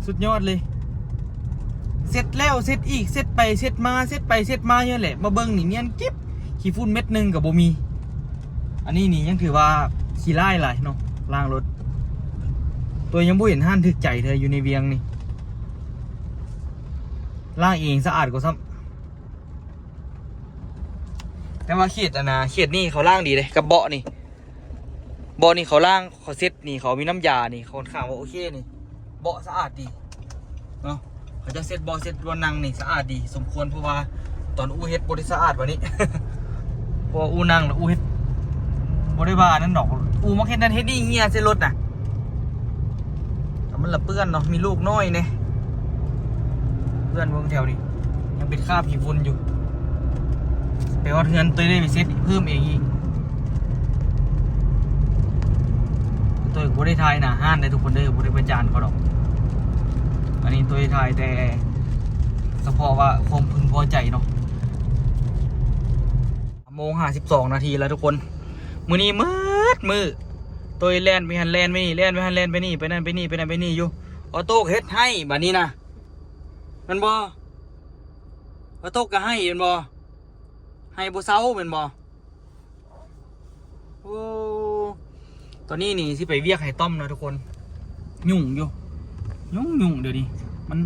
ສຸດຍອດເລີຍ. ເຊັດແລ້ວເຊັດອີກ ເຊັດໄປເຊັດມາ ເຊັດໄປເຊັດມາຢູ່ຫັ້ນແຫຼະ. ມາເບິ່ງນີ້ນຽນກິບ ຂີ້ຝຸ່ນເມັດໜຶ່ງກໍບໍ່ມີ. ອັນນີ້ນີ້ຍັງຖືວ່າຂີ້ຮ້າຍຫຼາຍເນາະ ລ້າງລົດ. ໂຕຍຍັງບໍ່ເຫັນຮ້ານຖືກໃຈເທື່ອຢູ່ໃນວຽງນີ້ ລ້າງເອງສະອາດກວ່າຊ້ຳ. ແຕ່ວ່າເຂດອັນນາ ເຂດນີ້ເຂົາລ້າງດີເດ້ ກັບເບາະນີ້ ເບາະນີ້ເຂົາລ້າງ ເຂົາເຊັດນີ້ ເຂົາມີນ້ຳຢານີ້ ເຂົາຂ້ອນຂ້າງວ່າໂອເຄນີ້ ເບາະສະອາດດີເນາະ. ເຂົາຈະເຊັດເບາະ ເຊັດບ່ອນນັ່ງນີ້ສະອາດດີສົມຄວນ ເພາະວ່າຕອນອູ່ເຮັດບໍ່ໄດ້ສະອາດປານນີ້ ເພາະວ່າອູ່ນັ່ງແລ້ວອູ່ເຮັດ ບໍ່ໄດ້ວ່ານັ້ນດອກ ອູ່ມັກເຮັດນັ້ນເຮັດນີ້ ເຫື່ອໃສ່ລົດນະ. ແຕ່ມັນລະເປື້ອນເນາະ ມີລູກນ້ອຍແດ່ ເປື້ອນເບິ່ງແຖວນີ້ ຍັງເປັນຄາບຂີ້ຝຸ່ນຢູ່. ໄປຮອດເຮືອນໂຕຍໄດ້ໄປເຊັດເພີ່ມເອງອີກ. ໂຕຍບໍ່ໄດ້ຖ່າຍໜ້າຮ້ານເດ້ທຸກຄົນເດີ ບໍ່ໄດ້ປະຈານເຂົາດອກ. ອັນນີ້ໂຕຍຖ່າຍແຕ່ສະເພາະວ່າຄວາມເພິ່ງພໍໃຈເນາະ. ໂມງຫ້າສິບສອງນາທີແລ້ວທຸກຄົນ. ມື້ນີ້ມືດມື້ ໂຕຍແລ່ນໄປຫັ້ນແລ່ນໄປນີ້ ແລ່ນໄປຫັ້ນແລ່ນໄປນີ້ ໄປນັ້ນໄປນີ້ ໄປນັ້ນໄປນີ້ຢູ່. ອອໂຕ້ເຮັດໃຫ້ບາດນີ້ນະ ແມ່ນບໍ່? ອອໂຕ້ກໍໃຫ້ແມ່ນບໍ່? ໃຫ້ບໍ່ເຊົາແມ່ນບໍ່? ໂອ້ ຕອນນີ້ນີ້ຊິໄປວຽກໃຫ້ຕ້ອມເນາະທຸກຄົນ. ຫຍຸ້ງຢູ່ ຫຍຸ້ງຫຍຸ້ງ ດຽວນີ້ມັນ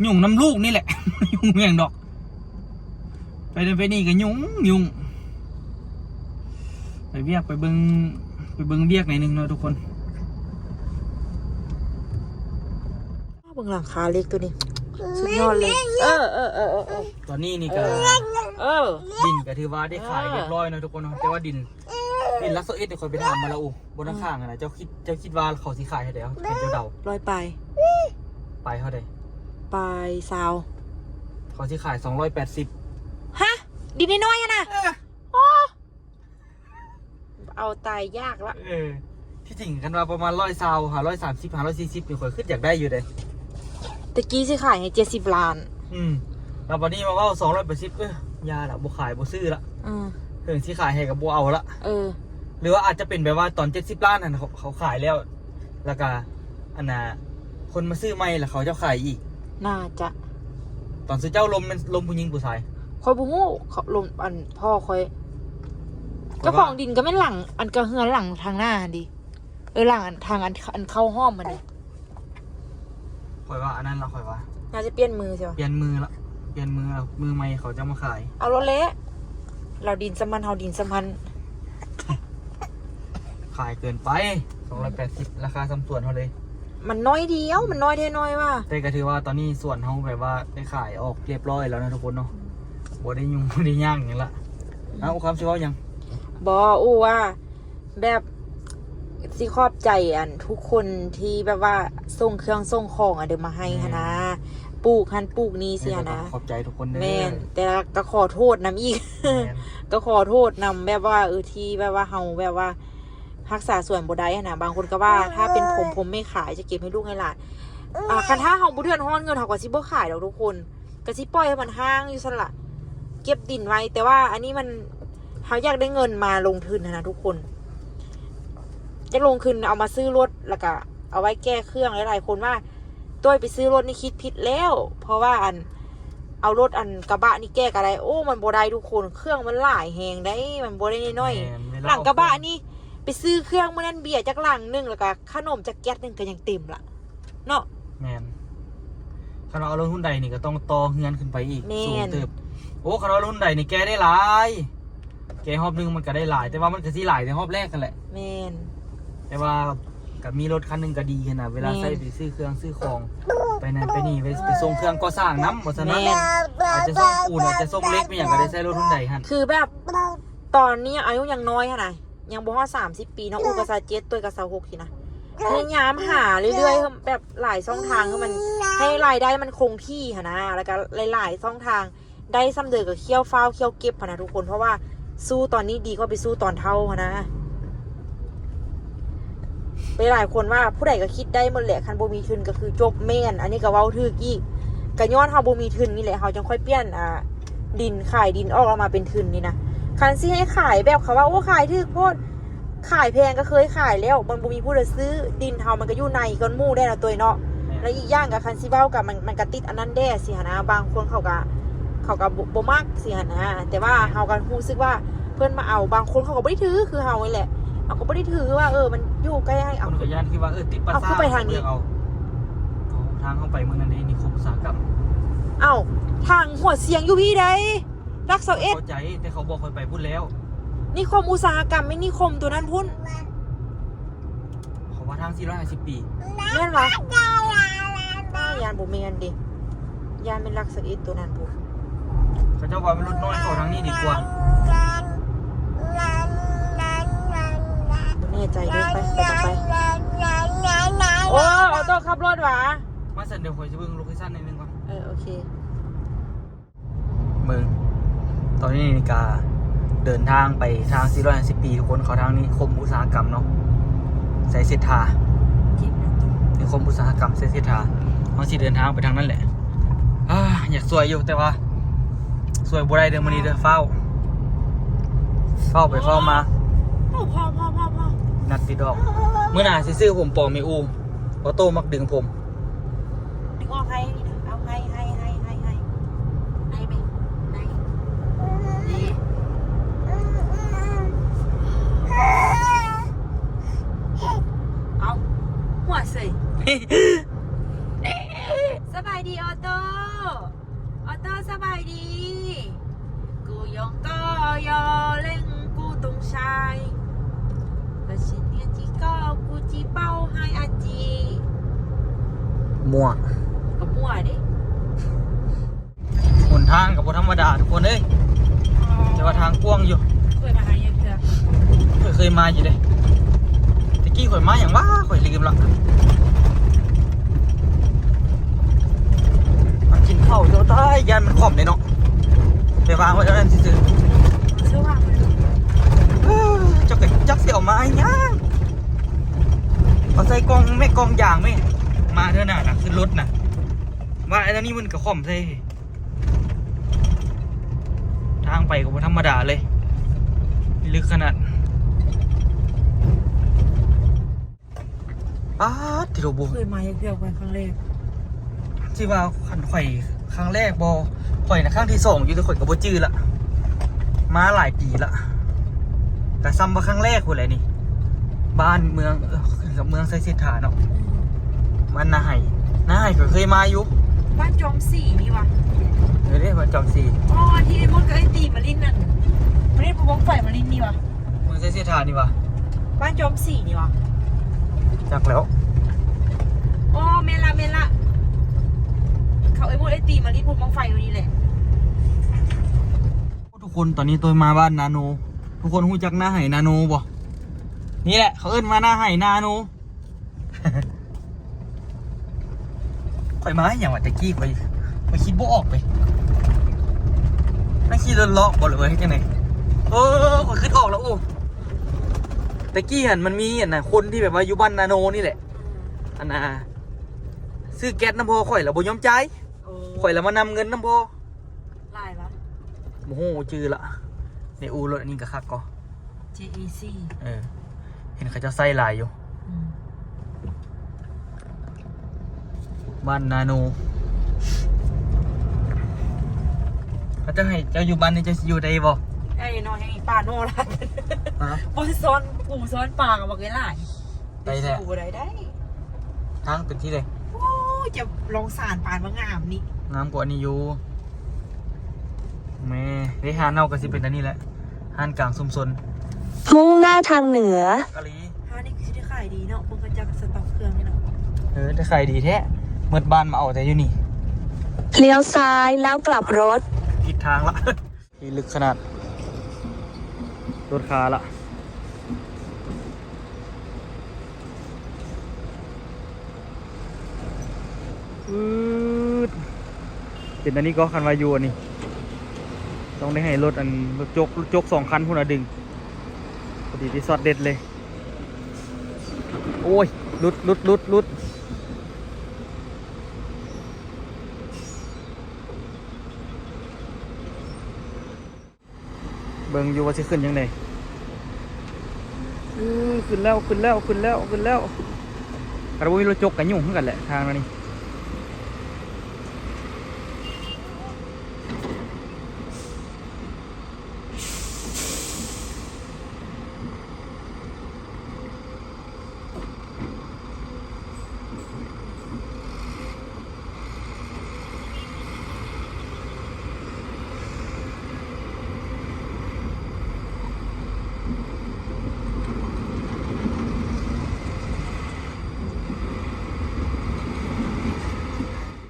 ຫຍຸ້ງນຳລູກນີ້ແຫຼະ ຫຍຸ້ງຫຍັງດອກ. ໄປນັ້ນໄປນີ້ກໍຫຍຸ້ງຫຍຸ້ງ ໄປວຽກ ໄປເບິ່ງ ໄປເບິ່ງວຽກໜ້ອຍໜຶ່ງເນາະທຸກຄົນ. ເບິ່ງຫຼັງຄາເຫຼັກຕົວນີ້ ສຸດຍອດເລີຍ. ເອີ ເອີ ເອີ ເອີ ເອີ ຕອນນີ້ນີ້ກໍ ເອີ ດິນກໍຖືວ່າໄດ້ຂາຍ ເອີ ຮຽບຮ້ອຍເນາະທຸກຄົນເນາະ. ແຕ່ວ່າດິນ ດິນຫຼັກຊາວເອັດນີ້ ຂ້ອຍໄປຖາມມາລະອູ ອືມ ບົນຂ້າງໆຫັ້ນນະ ເຈົ້າຄິດ ເຈົ້າຄິດວ່າເຂົາຊິຂາຍເທົ່າໃດ? ເອົາ ເປັນເຈົ້າເດົາ. ຮ້ອຍປາຍ ປາຍເທົ່າໃດ? ປາຍຊາວ. ເຂົາຊິຂາຍສອງຮ້ອຍແປດສິບ. ຮະ? ດິນນ້ອຍໆຫັ້ນນະ? ເອີ ໂອ້ ເອົາຕາຍຍາກລະ. ເອີ ທີ່ຈິງຄັນວ່າປະມານຮ້ອຍຊາວ ຫາຮ້ອຍສາມສິບ ຫາຮ້ອຍສີ່ສິບນີ້ ຂ້ອຍຄິດຢາກໄດ້ຢູ່ເດ້. ແຕ່ກີ້ຊິຂາຍໃຫ້ເຈັດສິບລ້ານ. ອືມ ແລ້ວບັດນີ້ມາເວົ້າສອງຮ້ອຍແປດສິບ ເອີ ຢ່າລະ ບໍ່ຂາຍ ບໍ່ຊື້ລະ. ອືມ ເຖິງຊິຂາຍໃຫ້ກໍບໍ່ເອົາລະ. ເອີ ຫຼືວ່າອາດຈະເປັນແບບວ່າຕອນເຈັດສິບລ້ານຫັ້ນ ເຂົາ ເຂົາຂາຍແລ້ວ ແລ້ວກະ ອັນນ່າ ຄົນມາຊື້ໃໝ່ ແລ້ວເຂົາເຈົ້າຂາຍອີກ. ໜ້າຈະ. ຕອນຊື່ເຈົ້າລົມແມ່ນລົມຜູ້ຍິງຜູ້ຊາຍ? ຂ້ອຍບໍ່ຮູ້. ເຂົາລົມ ອັນ ພໍ່ຂ້ອຍ. ເຈົ້າຂອງດິນກໍແມ່ນຫຼັງ ອັນ ກໍເຮືອນຫຼັງທາງໜ້າຫັ້ນເດ. ເອີ ຫຼັງ ອັນ ທາງ ອັນ ອັນເຂົ້າຫ້ອມຫັ້ນເດ. ຂ້ອຍວ່າອັນນັ້ນລະ ຂ້ອຍວ່າ ໜ້າຈະປ່ຽນມືໃຊ່ປະ? ປ່ຽນມືລະ ປ່ຽນມືລະ ມືໃໝ່ເຂົາຈະມາຂາຍ. ເອົາໂລດແຫຼະ ລາວດິນສ່ຳມັນ ເຮົາດິນສ່ຳມັນ. ຂາຍເກີນໄປ ສອງຮ້ອຍແປດສິບ ລາຄາສ່ຳສວນເຮົາເລີຍ. ມັນນ້ອຍດຽວ ມັນນ້ອຍແທ້ນ້ອຍວ່າ. ແຕ່ກໍຖືວ່າຕອນນີ້ສວນເຮົາແບບວ່າໄດ້ຂາຍອອກຮຽບຮ້ອຍແລ້ວນະທຸກຄົນເນາະ. ອືມ ບໍ່ໄດ້ຫຍຸ້ງບໍ່ໄດ້ຍາກຫຍັງລະ. ອືມ ເອົາ ຄວາມຊິເວົ້າຫຍັງ? ບໍ່ ອູ້ວ່າ ແບບຊິຂອບໃຈ ອັນ ທຸກຄົນທີ່ແບບວ່າສົ່ງເຄື່ອງສົ່ງຂອງ ອັນ ເດີ ມາໃຫ້ ແມ່ນ ຫັ້ນນະ ປູກຫັ້ນປູກນີ້ຊີ້ຫັ້ນນະ. ເອີ ກໍຂອບໃຈທຸກຄົນເດີ. ແມ່ນ ແຕ່ກໍຂໍໂທດນຳອີກ. ແມ່ນ ກໍຂໍໂທດນຳ ແບບວ່າ ເອີ ທີ່ແບບວ່າເຮົາແບບວ່າຮັກສາສວນບໍ່ໄດ້ຫັ້ນນະ. ບາງຄົນກໍວ່າ ຖ້າເປັນຜົມ ຜົມແມ່ຂາຍ ຈະເກັບໃຫ້ລູກໃຫ້ຫຼານ. ອ່າ ຄັນຖ້າເຮົາບໍ່ເດືອດຮ້ອນເງິນ ເຮົາກໍຊິບໍ່ຂາຍດອກທຸກຄົນ. ກະຊິປ່ອຍໃຫ້ມັນຮ້າງຢູ່ຊັ້ນລະ ເກັບດິນໄວ້. ແຕ່ວ່າອັນນີ້ມັນ ເຮົາຢາກໄດ້ເງິນມາລົງທຶນຫັ້ນນະທຸກຄົນ. ຢາກລົງທຶນເອົາມາຊື້ລົດ ແລ້ວກະເອົາໄວ້ແກ້ເຄື່ອງ. ຫຼາຍໆຄົນວ່າ ໂຕ້ຍ ໄປຊື້ລົດນີ້ຄິດຜິດແລ້ວ ເພາະວ່າ ອັນ ເອົາລົດ ອັນ ກະບະນີ້ແກ້ກໍໄດ້. ໂອ້ ມັນບໍ່ໄດ້ທຸກຄົນ ເຄື່ອງມັນຫຼາຍແຮງໃດ໋ ມັນບໍ່ໄດ້ນ້ອຍໆ. ແມ່ນ ເວລາ ຫຼັງກະບະນີ້ ໄປຊື້ເຄື່ອງມື້ນັ້ນ ເບຍຈັກລັງໜຶ່ງ ແລ້ວກະຂະໜົມຈັກແກັດໜຶ່ງກໍຍັງເຕັມລະ. ເນາະ. ແມ່ນ ຄັນວ່າເອົາລົດຮຸນໄດນີ້ກໍຕ້ອງຕໍ່ເຮືອນຂຶ້ນໄປອີກ. ແມ່ນ ສູງເຕີບ. ໂອ້ ຄັນວ່າເອົາລົດຮຸນໄດນີ້ແກ່ໄດ້ຫຼາຍ ແກ່ຮອບໜຶ່ງມັນກໍໄດ້ຫຼາຍ ແຕ່ວ່າມັນກໍຊິຫຼາຍແຕ່ຮອບແລກຫັ້ນແຫຼະ. ແມ່ນ ແຕ່ວ່າກໍມີລົດຄັນໜຶ່ງກໍດີຫັ້ນນະ ເວລາ ແມ່ນ ໃຊ້ໄປຊື້ເຄື່ອງຊື້ຂອງ ໄປນັ້ນໄປນີ້ ໄປ ໄປສົ່ງເຄື່ອງກໍ່ສ້າງນຳ ວ່າຊັ້ນນະ. ແມ່ນ ອາດຈະສົ່ງປູນ ອາດຈະສົ່ງເຫຼັກ ມີຫຍັງກໍໄດ້ໃຊ້ລົດຮຸນໄດຫັ້ນ. ຄືແບບຕອນນີ້ອາຍຸຍັງນ້ອຍຫັ້ນນະ ຍັງບໍ່ຮອດສາມສິບປີເນາະ ອູ້ກໍຊາວເຈັດ ໂຕ້ຍກໍຊາວຫົກຊີ້ນະ. ພະຍາຍາມຫາເລື້ອຍໆ ແບບຫຼາຍຊ່ອງທາງ ຄືມັນໃຫ້ລາຍໄດ້ມັນຄົງທີ່ຫັ້ນນະ ແລ້ວກໍຫຼາຍໆຊ່ອງທາງ ໄດ້ສ່ຳໃດກໍຂ້ຽວຟ້າວຂ້ຽວເກັບຫັ້ນນະທຸກຄົນ. ເພາະວ່າສູ້ຕອນນີ້ດີກວ່າໄປສູ້ຕອນເຖົ້າຫັ້ນນະ. ຫຼາຍໆຄົນວ່າ ຜູ້ໃດກໍຄິດໄດ້ໝົດແຫຼະ ຄັນບໍ່ມີທຶນກໍຄືຈົບ. ແມ່ນ ອັນນີ້ກໍເວົ້າຖືກອີກ. ກໍຍ້ອນເຮົາບໍ່ມີທຶນນີ້ແຫຼະ ເຮົາຈຶ່ງຄ່ອຍປ່ຽນ ອ່າ ດິນ ຂາຍດິນອອກແລ້ວມາເປັນທຶນນີ້ນະ. ຄັນຊິໃຫ້ຂາຍແບບເຂົາວ່າ ໂອ້ ຂາຍຖືກໂພດ ຂາຍແພງກໍເຄີຍຂາຍແລ້ວ ມັນບໍ່ມີຜູ້ໃດຊື້. ດິນເຮົາມັນກໍຢູ່ໃນກ່ອນໝູ່ແດ່ເນາະ ໂຕ້ຍເນາະ. ແມ່ນ ແລ້ວອີກຢ່າງກໍຄັນຊິເວົ້າກໍ ມັນ ມັນກໍຕິດອັນນັ້ນແດ່ຊີ້ຫັ້ນນະ. ບາງຄົນເຂົາກໍ ເຂົາກໍບໍ່ ບໍ່ມັກຊີ້ຫັ້ນນະ. ແຕ່ວ່າ ແມ່ນ ເຮົາກໍຮູ້ສຶກວ່າເພິ່ນມາເອົາ ບາງຄົນເຂົາກໍບໍ່ໄດ້ຖືຄືເຮົານີ້ແຫຼະ. ເຮົາກໍບໍ່ໄດ້ຖືວ່າ ເອີ ມັນຢູ່ໃກ້ໃຫ້ ເອົາ ຄົນກໍຢ້ານຄືວ່າ ເອີ ຕິດປະສາດ ເອົາ ຄືໄປທາງນີ້ ເອົາ ເອົາທາງເຮົາໄປມື້ນັ້ນເດ້ ນິຄົມອຸດສາຫະກຳ. ເອົ້າ ທາງຫົວຊຽງຢູ່ພີ້ໃດ ຫຼັກຊາວເອັດ ເຂົ້າໃຈ ແຕ່ເຂົາບອກຂ້ອຍໄປພຸ້ນແລ້ວ. ນິຄົມອຸດສາຫະກຳແມ່ນນິຄົມຕົວນັ້ນພຸ້ນ. ເຂົາວ່າທາງສີ່ຮ້ອຍຫ້າສິບປີ ແມ່ນຫວາ? ອ້າ ຢ້ານບໍ່ແມ່ນເດ ຢ້ານແມ່ນຫຼັກຊາວເອັດຕົວນັ້ນພຸ້ນ. ເຂົາເຈົ້າວ່າມັນລົດນ້ອຍເຂົ້າທາງນີ້ດີກວ່າ. ບໍ່ແນ່ໃຈເດີ ໄປ ໄປ ໄປ. ໂອ້ ອອໂຕ້ຂັບລົດຫວາ? ມາຊັ້ນ ດຽວຂ້ອຍຊິເບິ່ງໂລເຄຊັນໜ້ອຍໜຶ່ງກ່ອນ. ເອີ ໂອເຄ. ເບິ່ງ ຕອນນີ້ກະເດີນທາງໄປທາງສີ່ຮ້ອຍຫ້າສິບປີ ທຸກຄົນ ເຂົ້າທາງນິຄົມອຸດສາຫະກຳເນາະ ໄຊເສດຖາ ນິຄົມອຸດສາຫະກຳໄຊເສດຖາ. ເຮົາຊິເດີນທາງໄປທາງນັ້ນແຫຼະ. ອາ ຢາກຊ່ວຍຢູ່ ແຕ່ວ່າຊ່ວຍບໍ່ໄດ້ເດີ້ມື້ນີ້ເດີ້ ຟ້າວ ຟ້າວໄປຟ້າວມາ. ພໍ ພໍ ພໍ ພໍ ພໍ ນັດຕິດດອກ. ມື້ໜ້າຊິຊື້ຜົມປອມໃຫ້ອູ່ ອອໂຕ້ມັກດຶງຜົມ. ດຶງອອກໃຫ້ ເອົາໃຫ້ ໃຫ້ ໃຫ້ ໃຫ້ ໃຫ້ ໃຫ້ໄປ ໃຫ້ ນີ້ ເອົາ ຫົວເສີຍ. ສະບາຍດີອອໂຕ້ ອອໂຕ້ສະບາຍດີ. ກູຢອງກໍຍໍເລັ່ງກູຕົງຊາຍ ກະຊິເນຍຈີກໍກູຈີເປົ້າໃຫ້ອາຈີ. ມົ້ວ ກໍມົ້ວເດ້. ຫົນທາງກໍບໍ່ທຳມະດາທຸກຄົນເອີຍ ອໍ ແຕ່ວ່າທາງກວ້າງຢູ່. ເຄີຍມາຫາຢູ່ເທື່ອ ເຄີຍ ເຄີຍມາຢູ່ເດ້. ແຕ່ກີ້ຂ້ອຍມາຫຍັງວະ ຂ້ອຍລືມລະ. ມາກິນເຂົ້າເຈົ້າຕາຍ ຢ້ານມັນຂອມເດ້ເນາະ ໄປວາງໄວ້ແນວນັ້ນຊື່ໆ. ເຊື່ອວ່າມັນ ເອີ ເຈົ້າກໍຈັກຊິເອົາມາຫຍັງ ເອົາໃສ່ກ່ອງແມ່ ກ່ອງຢາງແມ່ ມາເທື່ອໜ້ານະ ຂຶ້ນລົດນະ ວ່າອັນນີ້ມັນກໍຂອມໃສ່. ທາງໄປກໍບໍ່ທຳມະດາເລີຍ ລຶກຂະໜາດ. ປາດ ທີ່ໂລ ບໍ່ເຄີຍມາຈັກເທື່ອ ໄປຄັ້ງແລກ. ຊິວ່າຄັນຂ້ອຍຄັ້ງແລກບໍ່ ຂ້ອຍນະຄັ້ງທີສອງຢູ່ ແຕ່ຂ້ອຍກໍບໍ່ຈື່ລະ ມາຫຼາຍປີລະ ກະສ່ຳວ່າຄັ້ງແລກພຸ້ນແຫຼະນີ້. ບ້ານເມືອງ ເອີ ຂຶ້ນກັບເມືອງໄຊເສດຖາເນາະ. ອືມ ບ້ານນາໄຫ ນາໄຫຂ້ອຍເຄີຍມາຢູ່. ບ້ານຈອມສີນີ້ຫວາ? ເອີເດ້ ບ້ານຈອມສີ. ອໍ ທີ່ມົດກັບໄອ້ຕີມາຫຼິ້ນນັ້ນ ມາຫຼິ້ນພູບັ້ງໄຟມາຫຼິ້ນນີ້ຫວາ? ເມືອງໄຊເສດຖານີ້ຫວາ? ບ້ານຈອມສີນີ້ຫວາ? ຈັກແລ້ວ. ອໍ ແມ່ນລະ ແມ່ນລະ ເຂົາໄອ້ມົດໄອ້ຕີມາຫຼິ້ນພູບັ້ງໄຟຢູ່ນີ້ແຫຼະ. ທຸກຄົນ ຕອນນີ້ໂຕມາບ້ານນາໂນ. ທຸກຄົນຮູ້ຈັກນາໄຫນາໂນບໍ່? ນີ້ແຫຼະ ເຂົາເອີ້ນວ່ານາໄຫນາໂນ. ຂ້ອຍມາອີຫຍັງວະ ແຕ່ກີ້ຂ້ອຍ ຂ້ອຍຄິດບໍ່ອອກເລີຍ ມັນຂີ່ລົດເລາະບໍ່ ຫຼືວ່າເຮັດຈັ່ງໃດ? ເອີ ຂ້ອຍຄິດອອກແລ້ວ. ໂອ້ ແຕ່ກີ້ຫັ້ນມັນມີອັນນ່າ ຄົນທີ່ແບບວ່າຢູ່ບ້ານນາໂນນີ້ແຫຼະ ອັນນ່າ ຊື້ແກັສນຳພໍ່ຂ້ອຍ ແລ້ວບໍ່ຍອມຈ່າຍ. ໂອ້ ຂ້ອຍລະມານຳເງິນນຳພໍ່. ຫຼາຍຫວາ? ບໍ່ຮູ້ ຈື່ລະ. ໃນອູ່ລົດອັນນີ້ກໍຄັກກໍ ເຈ ເອ ຊີ ເອີ ເຫັນເຂົາເຈົ້າໃຊ້ຫຼາຍຢູ່. ອືມ ບ້ານນາໂນ. ເຂົາເຈົ້າໃຫ້ເຈົ້າຢູ່ບ້ານນີ້ ເຈົ້າຊິຢູ່ໄດ້ບໍ່? ໄດ້ເນາະ ຍັງອີກປາໂນລະ. ຮະ? ບໍ່ຊ້ອນປູຊ້ອນປາກໍບໍ່ເຄີຍຫຼາຍ. ໄດ້ແທ້ ຢູ່ບໍ່ໄດ້ໄດ້. ທາງເປັນທີ່ໃດ? ໂອ້ຍ ຈະລອງສານປານວ່າງາມນີ້ ງາມກວ່ານີ້ຢູ່. ແມ່ ເດ້ ຮ້ານເຮົາກໍຊິເປັນອັນນີ້ແຫຼະ ຮ້ານກາງຊຸມຊົນ ມຸ່ງໜ້າທາງເໜືອ. ກະລີ ຮ້ານນີ້ຄືຊິໄດ້ຂາຍດີເນາະ ເບິ່ງເຂົາຈັດສະຕັອກເຄື່ອງນີ້ເນາະ. ເອີ ໄດ້ຂາຍດີແທ້ ໝົດບ້ານມາເອົາແຕ່ຢູ່ນີ້. ລ້ຽວຊ້າຍແລ້ວກັບລົດ. ຜິດທາງລະ. ທີ່ລຶກຂະໜາດ ລົດຄາລະ ອືດ. ເປັນອັນນີ້ກໍ ຄັນວ່າຢູ່ອັນນີ້ ຕ້ອງໄດ້ໃຫ້ລົດ ອັນ ລົດຈົກ ລົດຈົກສອງຄັນພຸ້ນນະດຶງ ພໍດີທີ່ຊັອດເດັດເລີຍ. ໂອ້ຍ ຫຼຸດ ຫຼຸດ ຫຼຸດ ຫຼຸດ. ເບິ່ງຢູ່ວ່າຊິຂຶ້ນຈັ່ງໃດ. ອື ຂຶ້ນແລ້ວ ຂຶ້ນແລ້ວ ຂຶ້ນແລ້ວ ຂຶ້ນແລ້ວ. ຄັນບໍ່ມີລົດຈົກກໍຫຍຸ້ງຄືກັນແຫຼະ ທາງແນວນີ້.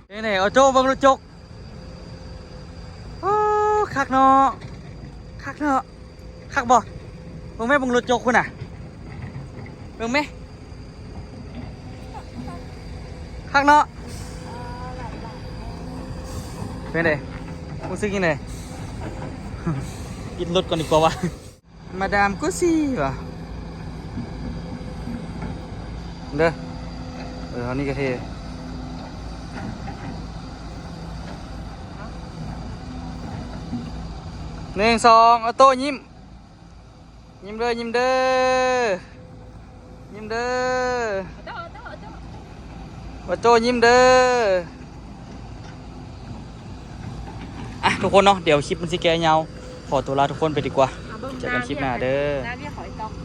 ເປັນໃດ ອອໂຕ້ ເບິ່ງລົດຈົກ. ໂອ້ ຄັກເນາະ ຄັກເນາະ. ຄັກບໍ່? ເບິ່ງແມ່ ເບິ່ງລົດຈົກພຸ້ນນະ ເບິ່ງແມ່ ຄັກເນາະ. ເປັນໃດ? ຮູ້ສຶກຈັ່ງໃດ? ປິດລົດກ່ອນດີກວ່າວ່າ ມາດາມກູຊີຫວາ ເດີ. ເອີ ອັນນີ້ກໍເທ່. ໜຶ່ງ ສອງ ອອໂຕ້ ຍິ້ມ ຍິ້ມເດີ ຍິ້ມເດີ ຍິ້ມເດີ ອອໂຕ້ ຍິ້ມເດີ. ອ່ະ ທຸກຄົນເນາະ ດຽວຄລິບມັນຊິແກ່ຍາວ ຂໍຕົວລາທຸກຄົນໄປດີກວ່າ ເຈີກັນຄລິບໜ້າເດີ.